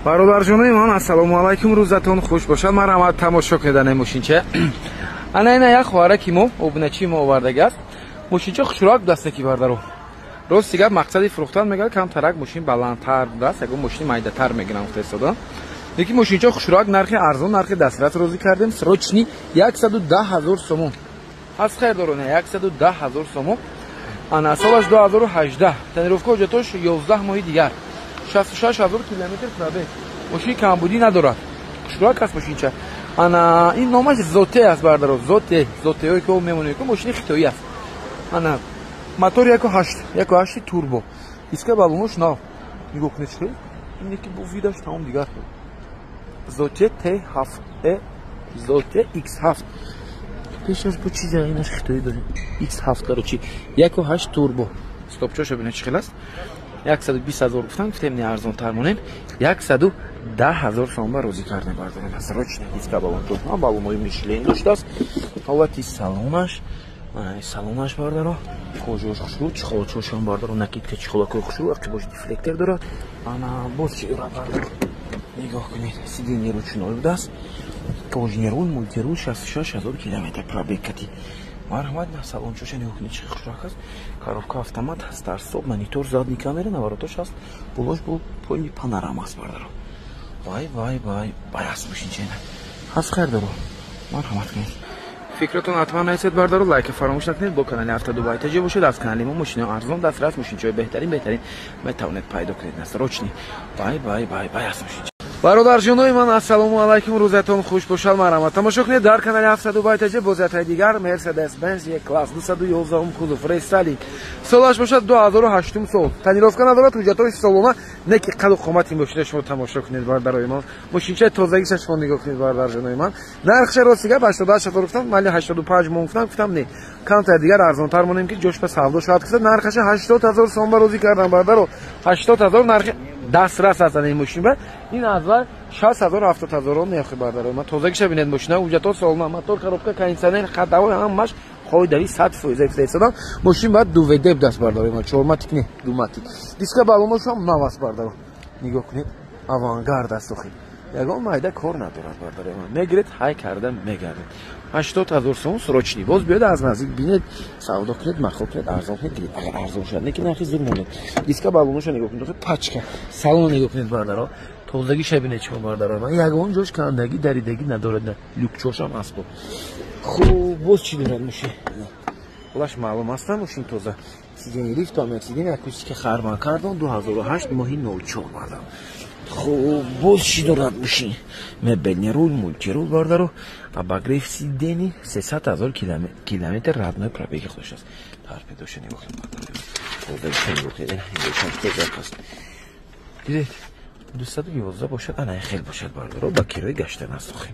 Бародарҷонои ман, ассалому алайкум, рӯзатон хуш бошад. Марҳамат, тамошо кунед ана мошинча. Ана ина як хоҳараки мо, обуначии мо овардаги аст. Мошинча хушрӯак будааст ки бардаро. Рости гап, мақсади фурӯхтан мегӯяд, камтарак мошин баландтар будааст, ягон мошини майдатар мегирам гуфта истода. Лекин мошинча хушрӯак, нархи арзон, нархи дастрас розӣ кардем. Срочный 110 ҳазор сомон. Аз хайр дорона 110 ҳазор сомон. Ана солаш 2018. Тонировка ҳуҷҷатош 11 моҳи дигар. 66 ҳазор километр пробег. Мошини камбудӣ надорад. Хушрӯак аст мошинча. Ана ин номаш Зотте аст бардаро. Зотте, Зоттеое ки мемонем, ки мошини хитоӣ аст. Ана мотор 1.8, 1.8 турбо. Диска баллонош нав. Нигоҳ кунед чӣ? Ин яки бо видаш тамом дигар. Зотте T7, Зотте X7. Пешаш бо чизе инаш хитоӣ дорем. X7 короче, 1.8 турбо. Стопчоша бинед чӣ хел аст. 120 ҳазор гуфтам, гуфтем не арзонтар монем. 110 ҳазор сомон розӣ кардем бардорем. Срочно диска баллон тут. Баллонҳои Мишлен доштааст. Ҳолати салонаш, ана салонаш бардаро. Кожош хушрӯ, чехолчошам бардаро, накидка чехолакои хушрӯ, ақибош дефлектор дорад. Ана боз чи дорад бардаро? Нигоҳ кунед, сиденье ручной будааст. Кожаный руль, мультируль, 66 ҳазор километр пробег кати. Марҳамат, на салончоша нигоҳ кунед, чӣ хушрак аст. Коробка автомат, старт-стоп, монитор, задний камера, наворотош аст. Болош бо пои панорама аст бардаро. Вай, вай, вай, вай аст мошинчаина. Ҳаст хайр даро. Марҳамат кунед. Фикратон ҳатман нависед бардаро, лайка фаромӯш накунед, бо канали Автодубай таҷи бошед. Аз канали мо мошинаи арзон дастрас, мошинчаҳои беҳтарин, беҳтарин метавонед пайдо кунед. Срочный. Бай, бай, бай, бай аст мошинча. Бародарҷонои ман, ассалому алайкум, рӯзатон хуш бошад. Марҳамат, тамошо кунед дар канали Автодубай таҷи бозиятҳои дигар. Мерседес Бенз Е класс 211 кузов, рестайлинг, солаш бошад 2008 сол, тонировка надорад, ҳуҷҷатҳои солона, не ки қаду қомати мошина шумо тамошо кунед бародарои ман. Мошинчаи тозагиша шумо нигоҳ кунед бародарҷонои ман. Нархша рости гап 88 ҳазор гуфтам, вале 85 мон гуфтам, гуфтам не, камтар дигар арзонтар монем ки ҷош ба савдо шавад. Гуфта нархаша 80 ҳазор сом ба розӣ кардам бардаро. 80 ҳазор нархи дастрас аст ин мошин ба. Ин аз вай 60 ҳазор, 70 ҳазорон меохи бардаро. Ман тозагиша бинед мошина, ҳуҷҷатҳо солона, мотор, коробка, кондитсионер, ходовой ҳамаш қоидави 100% гуфта. Мошин баъд ду ВД даст бардаро. Ма чорматик не, думатик. Диска баллоношам нав аст бардаро. Нигоҳ кунед, авангард аст охи. Ягон майда кор надорад бардаро. Мегиред, ҳай карда мегардед. 80 ҳазор сом срочный. Боз биёд аз наздик бинед, савдо кунед, махол кунед, арзон кунед, гиред. Агар арзон шуд, не ки нархи зур монед. Диска баллоноша нигоҳ кунед, пачка. Салон нигоҳ кунед бардаро. Тозагиша бинед шумо бардаро. Ман ягон ҷош кандагӣ, даридагӣ надорад. Люкчошам аст бо. Хуб, боз чӣ дорад мошин? Хулаш маълум аст, мошин тоза. Сиденье лифт, сиденье акустика Харман Кардон 2008 моҳи 04 бардаро. Хуб, боз чӣ дорад мошин? Мебельный руль, мультируль бардаро, обогрев сидений, 300 ҳазор километр родной пробеги худаш аст. Торпедоша нигоҳ кунед бардаро. Тозагиша нигоҳ кунед, инҷошам тоза аст. Дидед, 211 бошад, ана хел бошад бардаро, ба кирои гаштан аст охи.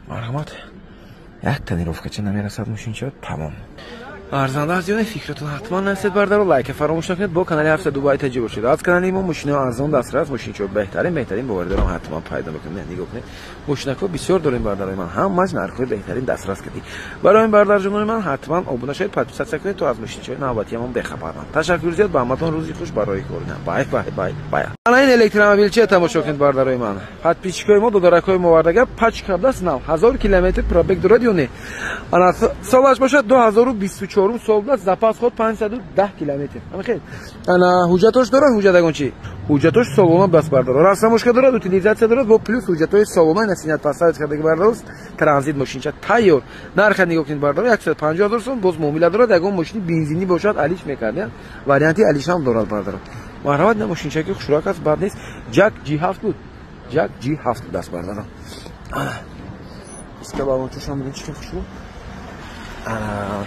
Марҳамат, як тонировкача намерасад мошинча, тамом. Арзанда аз ёне фикратон ҳатман нависед бардаро, лайка фаромӯш накунед, бо канали Автодубай таҷи бошед. Аз канали мо мошинаҳо арзон дастрас, мошинчаҳо беҳтарин, беҳтарин боварӣ дорам ҳатман пайдо мекунед. Нигоҳ кунед, мошинакҳо бисёр дорем бардарои ман, ҳамаш нархҳои беҳтарин дастрас кардӣ. Барои ин бардарҷонои ман ҳатман обуна шавед, подписаться кунед, то аз мошинчаҳои навбатиамон бехабаранд. Ташаккур зиёд, ба ҳаматон рӯзи хуш барои корина. Бай, бай, бай, бай. Ана ин электромобилча тамошо кунед бардарои ман. Подписчикои мо, додаракҳои мо овардага, пачка даст нав, 1000 километр пробег дорад ё не? Ана солаш бошад 2024 сол даст, запас ход 510 километр. Ама хел. Ана ҳуҷҷатош дорад, ҳуҷҷат чи? Ҳуҷҷатош солона даст бардорад. Растаможка дорад, утилизация дорад, бо плюс ҳуҷҷатҳои солона ина синят поставить кардаги бардорад, транзит мошинча тайёр. Нарха нигоҳ кунед бардорад, 150 ҳазор сом, боз муомила дорад, ягон мошини бензинӣ бошад, алиш мекард, варианти алишам дорад бардорад. Марҳамат, на мошинчаки хушрак аст, бад нест. Ҷак G7 буд. Ҷак G7 даст бардорад. Иска балончашам бинед чӣ хушрӯ. Ана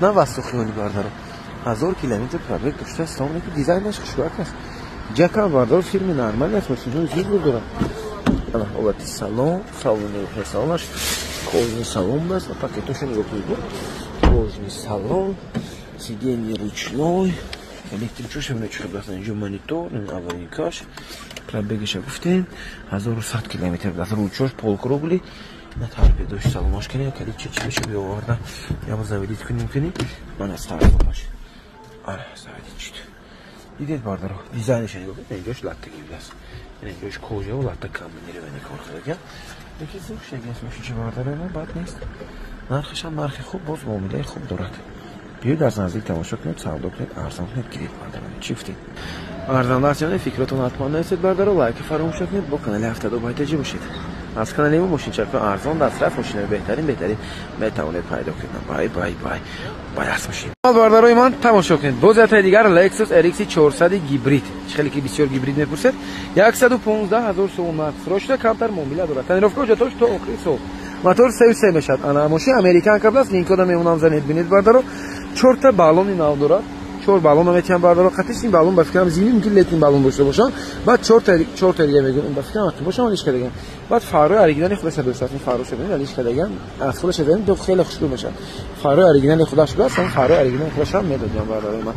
на вастухиёни бардаро. 1000 километр пробег доштааст, ки дизайнаш хушрак аст. Ҷакам бардор фирми нормал аст, мошинҳои зур дорад. Ана ҳолати салон, салони салонаш кожаный салон аст, пакетоша нигоҳ кунед. Кожаный салон, сиденье ручной, электричоша бинед чӣ хел аст. Инҷо монитор, аварийкаш, пробегиша гуфтем, 1100 километр аст. Ручош полукруглый. На торпедош салонаш кунем, кали чи чи меша биёварда. Яма заводить кунем кунем. Ман аз тарафаш. Ана заводить шуд. Дидед бардаро, дизайнаш нигоҳ кунед, инҷош латтагӣ будааст. Инҷош кожа ва латта комбинированный кор кардагиам. Лекин зур шудагиаст мошинча бардарои ман, бад нест. Нархаш ҳам нархи хуб, боз муомилаи хуб дорад. Биёед аз наздик тамошо кунед, савдо кунед, арзон кунед, гиред бардарои. Чӣ гуфтед? Арзанда аст ё не, фикротон ҳатман нависед бардаро, лайки фаромӯш накунед, бо канали 72 байтаҷӣ бошед. Аз канали мо мошинчаҳои арзон, дастрас, мошинаи беҳтарин, беҳтарин метавонед пайдо кунед. Бай бай бай. Бай аст мошин. Бардарои ман тамошо кунед. Боз яктаи дигар Lexus RX 400 гибрид. Чӣ хеле ки бисёр гибрид мепурсед. 115 000 сомон нарх сиро шуда, камтар муомила дорад. Тонировка ҳуҷҷатош то охири сол. Мотор 3.3 мешавад. Ана мошин американка будааст, линкода мемонам занед бинед бардаро. 4 та баллони нав дорад. 4 баллон метиҳам бардаро. Қатиш ин баллон ба фикрам зими мумкин летний баллон дошта бошам. Баъд 4 та дига мегӯям, ба фикрам ҳаққи бошам, алиш кардагам. Баъд фаррои оригинали худаш доштааст. Ин фарроша бинед, алиш кардагам. Аз худаш бинед, ду хеле хушбӯ мешавад. Фаррои оригинали худаш будааст, ҳам фаррои оригинали худаш ҳам медодам бардарои ман.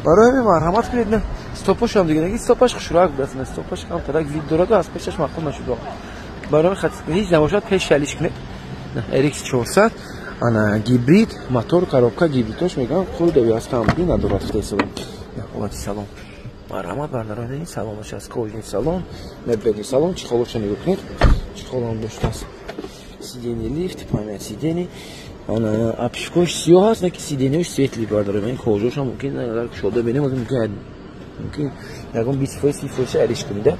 Барои ҳамин марҳамат кунед, на стопаш ҳам дига неги, стопаш хушрак будааст, на стопаш камтарак вид дорад ва аз пешаш маъқул нашуд. Барои ҳеҷ набошад пеш алиш кунед. RX 400 ана гибрид, мотор, коробка гибридош мегӯям, худ аз камбӣ надорад фтесалон. Ҳолати салон. Марҳамат бардарои, ин салонаш аст, кожаный салон, мебелни салон, чехолоша нигоҳ кунед. Чехолам доштааст. Сиденье лифт, память сидений. Ана обшивкош сиёҳ аст, лекин сиденьеош светлый бардарои. Ин кожаош ҳам мумкин агар кушода бинем, мумкин ягон 20% 30% алиш кунед.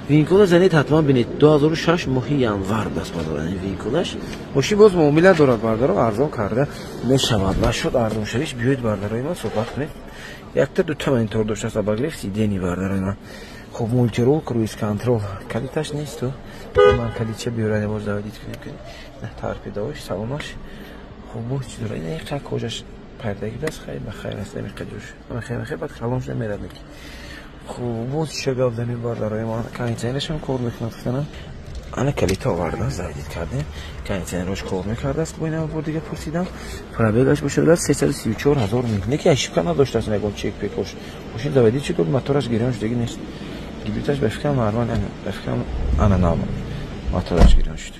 Винкола занед ҳатман бинед. 2006 моҳи январ будааст бардарои винколаш. Мошин боз муомила дорад бардаро, арзон карда мешавад. Нашуд арзон шавиш, биёед бардарои ман суҳбат кунед. Якта дута монитор доштааст, обогрев сидений бардарои ман. Хуб, мультирул, круиз контрол. Калиташ несту. Ман калитча биёрам, боз заводить кунем. Торпедош, салонаш. Хуб, боз чӣ дорад? Ин яқа кожаш пардагӣ будааст, хайр ба хайр аст, амиқа ҷош. Хайр, баъд калон шуда мерад неки. Хуб, боз чӣ гап занем бардарои ман? Кондитсионерашам кор мекунад, гуфтанам. Ана калита овардан, заводить кардем. Кондитсионераш кор мекардааст, бо ин бор дига пурсидам. Пробегаш бошад 334 000 мил. Неки ошибка надоштааст, ягон чек пекош. Мошин заводить шуд, мотораш гирён шудагӣ нест. Гибридаш ба фикрам нормал, ба фикрам ана нав мотораш гирён шуд.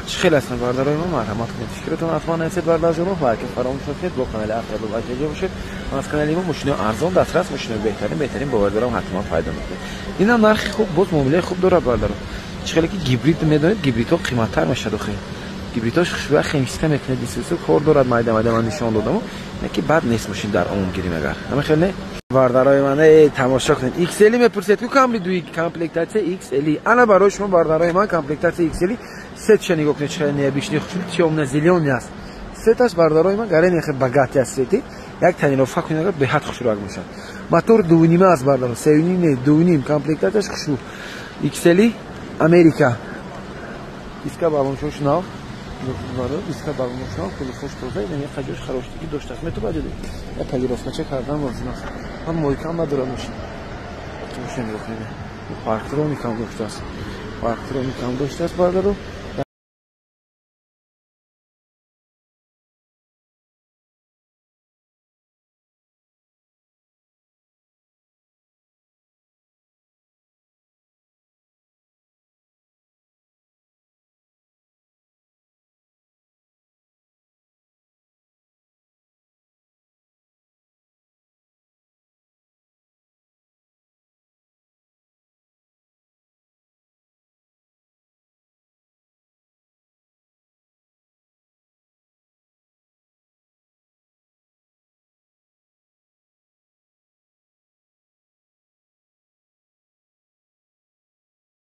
Чӣ хел ҳастанд бардарои ман, марҳамат кунед. Фикротон ҳатман нависед бардарҷонон, лайк фаромӯш накунед, бо канали 72 байтаҷӣ бошед. Аз канали мо мошинои арзон, дастрас, мошинои беҳтарин, беҳтарин бовар дорам ҳатман пайдо мекунед. Инам нархи хуб, боз муомилаи хуб дорад бардаро. Чӣ хеле ки гибрид медонед, гибридҳо қиматтар мешавад охир. Гибридҳош хушбӯя химчистка мекунед, бисусу кор дорад, майда майда ман нишон додаму. Не ки бад нест мошин дар умум гирим агар. Ҳама хел не? Бардарои ман, тамошо кунед. XL мепурсед ку Camry 2 комплектатсия XL. Ана барои шумо бардарои ман комплектатсия XL сетша нигоҳ кунед, чӣ необычный хушбӯ, тёмно-зелёный аст. Сеташ бардарои ман гарени хеле богатый аст сети. Як тонировка кунед агар беҳад хушрӯяк мешавад. Мотор 2.5 аст бардаро, 3.5 не, 2.5 комплектатсияш хушбӯ. XL Америка. Диска баллоншош нав. Диска баллоншош нав, колесош тоза, ин як ҷош хароштигӣ доштааст. Метавонад як полировкача кардан лозим аст. Ҳам мойкам надорад мошин. Мошин нигоҳ кунед. Парктроникам доштааст. Парктроникам доштааст бардаро.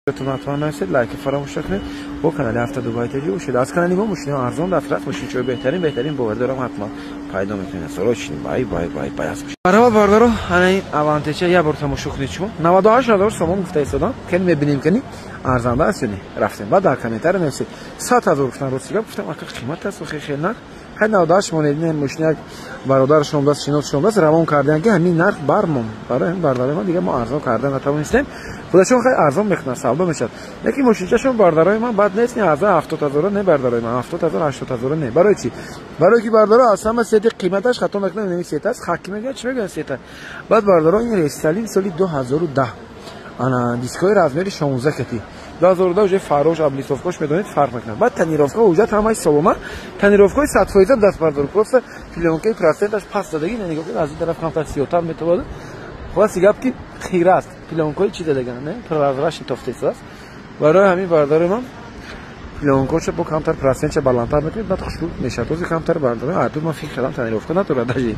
ҳатман нависед, лайк фаромӯш накунед, бо канали 72 байтаҷӣ бошед. Аз канали мо мошинои арзон, дастрас, мошинчаҳои беҳтарин, беҳтарин бовар дорам ҳатман пайдо мекунед. Срочно бай бай бай бай аст. Марҳабо бардаро, ана ин Авантеча як бор тамошо кунед шумо. 98 000 сомон гуфта истодам. Кани мебинем кани арзанда аст ё не. Рафтем. Баъд дар комментария нависед. 100 000 гуфтан, рости гап гуфтам, ака қимат аст, хеле хеле нарх. Хай 98 монед, ин мошин як бародарашон даст, шиносшон даст равон карданд ки ҳамин нарх бармон. Барои ҳамин бардарои ман дига мо арзон карда натавонистем. Худашон хай арзон мекунанд, савдо мешавад. Лекин мошинчашон бардарои ман бад нест, не арзон 70 000 не бардарои ман, 70 000 80 000 не. Барои чӣ? Барои ки бардаро аз ҳама сети қиматаш хато накунам, ин сет аст, хаки мегӯяд, чӣ мегӯянд сета. Баъд бардаро ин рестайлинг соли 2010. Ана дискои размери 16 кати. 2010 уже фарош облицовкаш медонед фарқ мекунад. Баъд тонировка ҳуҷҷат ҳамаи солома, тонировкаи 100% даст бардор. Просто плёнкаи проценташ паст дадагӣ, нигоҳ кунед, аз ин тараф камтар сиёҳтар метавонад. Хулоси гап ки хира аст. Плёнкои чи дадаган, не? Прозрачный тофтес аст. Барои ҳамин бародари ман плёнкоша бо камтар процентша баландтар мекунед, баъд хушрӯ мешавад. Този камтар бародари артур ман фикр кардам тонировка надорад даже.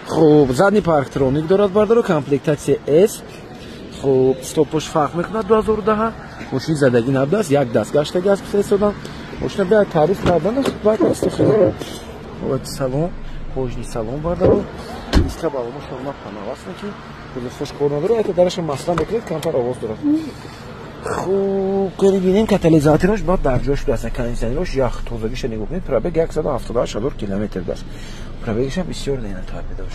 Хуб, задний парктроник дорад бародаро, комплектация S. Хуб, стопош фарқ мекунад 2010. Мошини задагӣ набудааст, як даст гаштагӣ аст гуфта мошина беа таъриф кардан баъд аст хеле. Вот салон, кожаный салон бародаро. Диска балонаш на панавас ки кузовш кор надорад, это дараша масла мекунед, камтар овоз дорад. Хуб, кори бинем катализатораш баъд дар ҷош будааст, кондиционераш ях тозагиша нигоҳ кунед, пробег 178 000 километр будааст. Пробегашам бисёр не торпедош.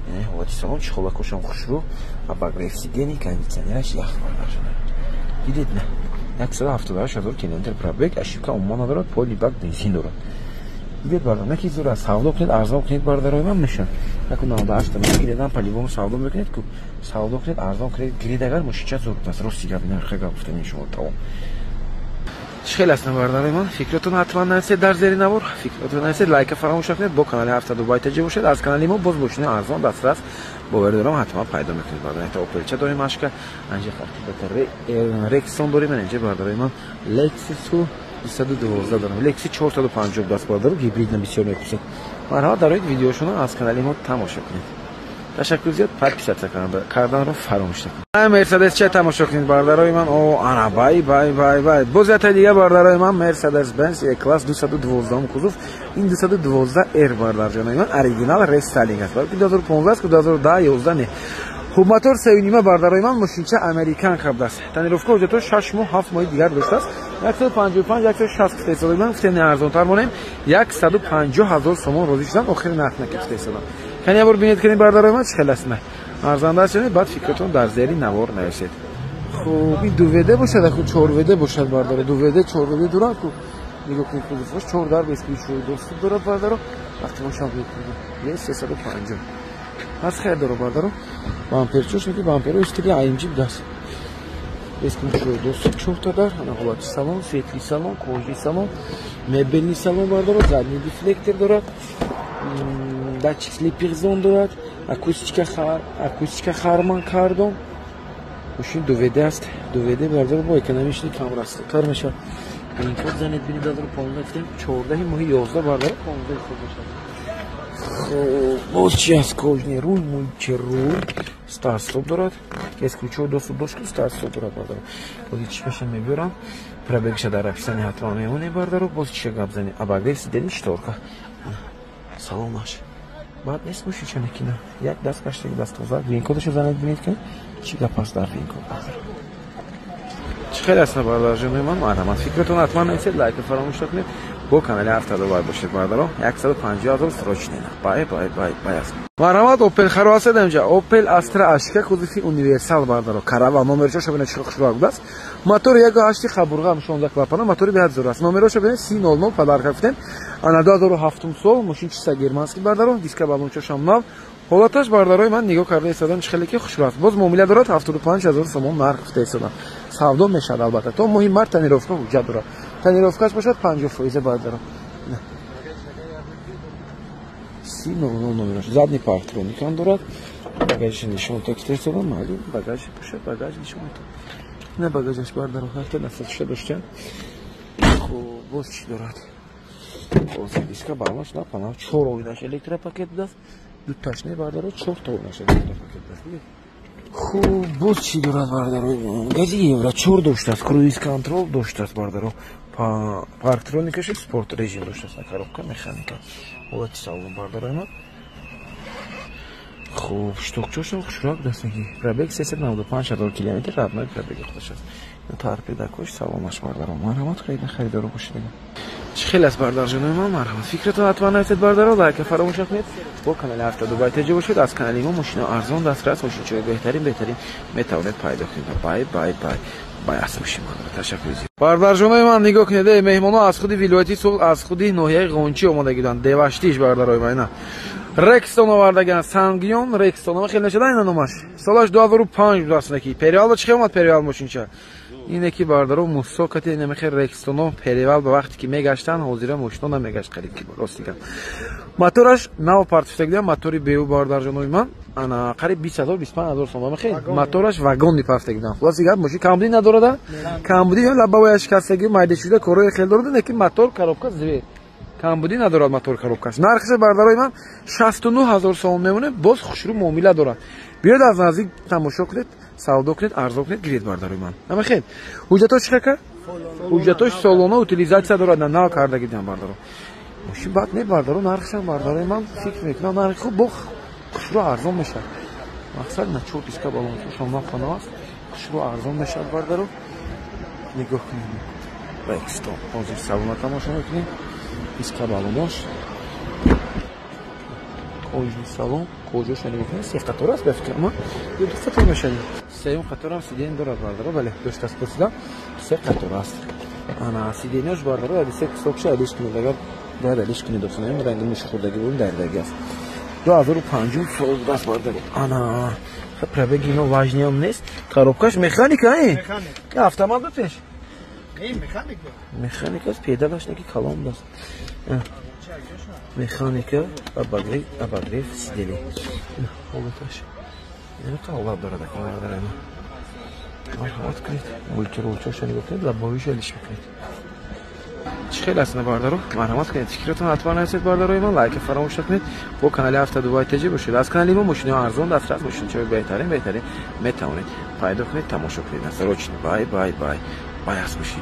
Яъне ҳолати салон чихолакошам хушрӯ, обогрев сидений, кондиционераш ях бардаршуда. Дидед на? 178 000 километр пробег, ошибка умуман надорад, полный бак бензин дорад. Дидед бардар, на ки зур аст, савдо кунед, арзон кунед бардарои ман мешавад. 198 ман гиридам по-любому савдо мекунед ку савдо кунед, арзон кунед, гирид агар мошинча зур аст. Рости гап нарха гап гуфтам ин шумо тамом. Чӣ хел аст бардарои ман? Фикротон ҳатман нависед дар зери навор, фикротон нависед, лайка фаромӯш накунед, бо канали 7 Дубай таҷи бошед. Аз канали мо боз мошини арзон дастрас боварӣ дорам ҳатман пайдо мекунед бардар. Инта Опелча дорем ашка, анҷа фарқи Рексон дорем, инҷа бардарои ман Lexus 212 дорам. Lexus 450 даст бардару гибрид на бисёр мепурсад. Марҳамат дароид видеошонро аз канали мо тамошо кунед. Ташаккур зиёд, подписаться карданро фаромӯш накунед. Мерседес ча тамошо кунед бардарои ман. О, ана бай бай бай бай. Боз якта дига бардарои ман Mercedes Benz E-Class 212 кузов. Ин 212 R бардарҷонои ман оригинал рестайлинг аст. 2015 аст, 2010 11 не. Хуб, мотор 3.5 бардарои ман мошинча американка будааст. Тонировка ҳуҷҷатҳо 6 моҳ 7 моҳи дигар доштааст. 155 160 гуфта ман гуфтем не арзонтар монем 150 000 сомон розӣ шудам, охири нарх накифта истодам. Кани як бор бинед кунед бардарои ман чӣ хел аст. Арзанда аст ё не, баъд фикротон дар зери навор нависед. Хуб, ин 2 ВД бошад, аку 4 ВД бошад бардаро. 2 ВД 4 ВД дорад ку. Нигоҳ кунед кузоваш 4 дар бесключевой доступ дорад бардаро. Вақте мо шам мекунем 350. Аз хайр доро бардаро. Бамперчош меки бамперо стили AMG будааст. Бесключевой доступ 4 та дар, ана ҳолати салон, светлый салон, кожаный салон, мебельный салон бардаро, задний дефлектор дорад, датчик слепых зон дорад, акустика Харман Кардон. Мошин 2 ВД аст. 2 ВД бардаро бо экономичный камрастар мешавад. Ин код занед бинед 2015 гуфтем 14 моҳи 11 бардаро 15 сол мешавад. Хуб, боз чи аст? Кожаный руль, мультируль, старт-стоп дорад. Бесключевой доступ дошт, старт-стоп дорад бардаро. Боз чи баша мебарам. Пробегша дар описании ҳатман мемонем бардаро. Боз чи гап занем? Обогрев сидений, шторка. Салонаш. Баъд нест мошинча накина. Як даст гаштаги даст тоза. Вин-кодашо занед бинед ки чӣ гап аст дар вин-код бардаро. Чӣ хеле аст бардарҷонои ман, марҳамат фикротон ҳатман нависед, лайка фаромӯш накунед. Бо канали 7 Дубай бошед бардаро. 150 000 срочный. Бай бай бай бай аст. Марҳамат Opel харо ҳастед инҷа. Opel Astra H кузови универсал бардаро. Караван номерчоша бинед чӣ хушрӯ будааст. Мотор 1.8 қабурға 16 клапана, мотори беҳад зур аст. Номероша бинед 3000 подарка гуфтем. Ана 2007 сол мошин чиста германский бардаро, диска балончошам нав. Ҳолаташ бардарои ман нигоҳ карда истодам чӣ хеле ки хушрӯ аст. Боз муомила дорад 75 000 сомон нарх гуфта истодам. Савдо мешавад албатта. То моҳи март тонировка ҳуҷҷат дорад. Тонировкаш бошад 50% бардаро. 3000 номераш. Задний парктроник ҳам дорад. Багажаш нишон то истодам, маълум багаж бошад, багаж нишон то. Не багажаш бардаро, ҳатто насадшуда доштан. Хуб, боз чӣ дорад? Боз диска балонаш на пана 4 оинаш электропакет будааст. Дуташ не бардаро, 4 та оинаш электропакет будааст. Хуб, боз чӣ дорад бардаро? Гази евро 4 доштааст, круиз контрол доштааст бардаро. Парктроникаш спорт режим доштааст, коробка механика. Ҳолати салон бардарои ман. Хуб, штокчошам хушрӯ будааст. Пробег 395 000 километр, родной пробеги худаш аст. Торпедакош салонаш бардаро. Марҳамат харид харидоро бошед. Чӣ хел аст бардарҷонои ман, марҳамат фикратон ҳатман нависед бардаро, лайка фаромӯш накунед. Бо канали 7 Дубай таҷи бошед. Аз канали мо мошино арзон дастрас, мошинчаҳои беҳтарин метавонед пайдо кунед. Бай бай бай бай аст мошин бардаро. Ташаккур зиёд. Бардарҷонои ман нигоҳ кунед, меҳмонҳо аз худи вилояти Суғд, аз худи ноҳияи Ғончӣ омада буданд. Деваштиш бардарои ман ина. Рекстон овардаган, Сангион Рекстон. Ама хел нашуда ина номаш. Солаш 2005 будааст наки. Перевал чӣ омад перевал мошинча? Ине ки бардаро Мусо кати намехе Рекстоно перевал ба вақте ки мегаштан, ҳозира мошино намегашт қариб ки рости гап. Мотораш нав партофтагида, мотори БУ бардарҷонои ман. Ана қариб 20 000, 25 000 сом. Мехел мотораш вагон мепафтаги будан. Хулоси гап, мошин камбудӣ надорада. Камбудӣ лабавая шикастаги, майда шуда, корои хел дорада, лекин мотор, коробка зве. Камбудӣ надорад мотор, коробкаш. Нархша, бардарои ман, 69 000 сом мемонад, боз хушрӯ муомила дорад. Биёд, аз наздик тамошо кунед, савдо кунед, арзон кунед, гиред, бардарои ман. Намехел. Ҳуҷҷатош чӣ кака? Ҳуҷҷатош солона утилизация дорад, на нав кардаги диҳам, бардаро. Мошин бад не, бардаро, нархшам, бардарои ман, фикр мекунам, нархи хуб, бо хушрӯ арзон мешавад. Мақсад на чор диска, балонсошон напано аст. Хушрӯ арзон мешавад, бардаро. Нигоҳ кунед. Рекстон. Ҳозир салона тамошо мекунем. Диска балонош. Кожаный салон, кожаша нигоҳ кунед, се қатор аст ба фикрам, ё ду қатор мешавад. Сеюм қаторам сиденье дорад, бардаро, бале, доштаст пурсидам, се қатор аст. Ана сиденье ш, бардаро, яди се кусокша алиш кунед, агар бояд алиш кунед, дохилаем ранги муши хурдаги бурим, дардаги аст. 2005 сол даст, бардаро. Ана пробег ино важный ам нест. Коробкаш механика, э? Механик. Автомат ба пеш? Не, механик. Механика аст, педалаш неки калон даст. Механика, обогрев сидели. Ҳолаташ. Ин ҳолат дорад, ака, бародарам. Марҳамат кунед. Мультирулчаша нигоҳ кунед, лабовиша алиш мекунед. Чӣ хел аст, бардаро? Марҳамат кунед, фикратон ҳатман нависед, бардарои ман, лайка фаромӯш накунед, бо канали Ҳафта Дубай ТЖ бошед. Аз канали мо мошинаҳо арзон дастрас, мошинчаҳои беҳтарин, беҳтарин метавонед пайдо кунед, тамошо кунед. Срочно бай, бай, бай, бай аст мошин.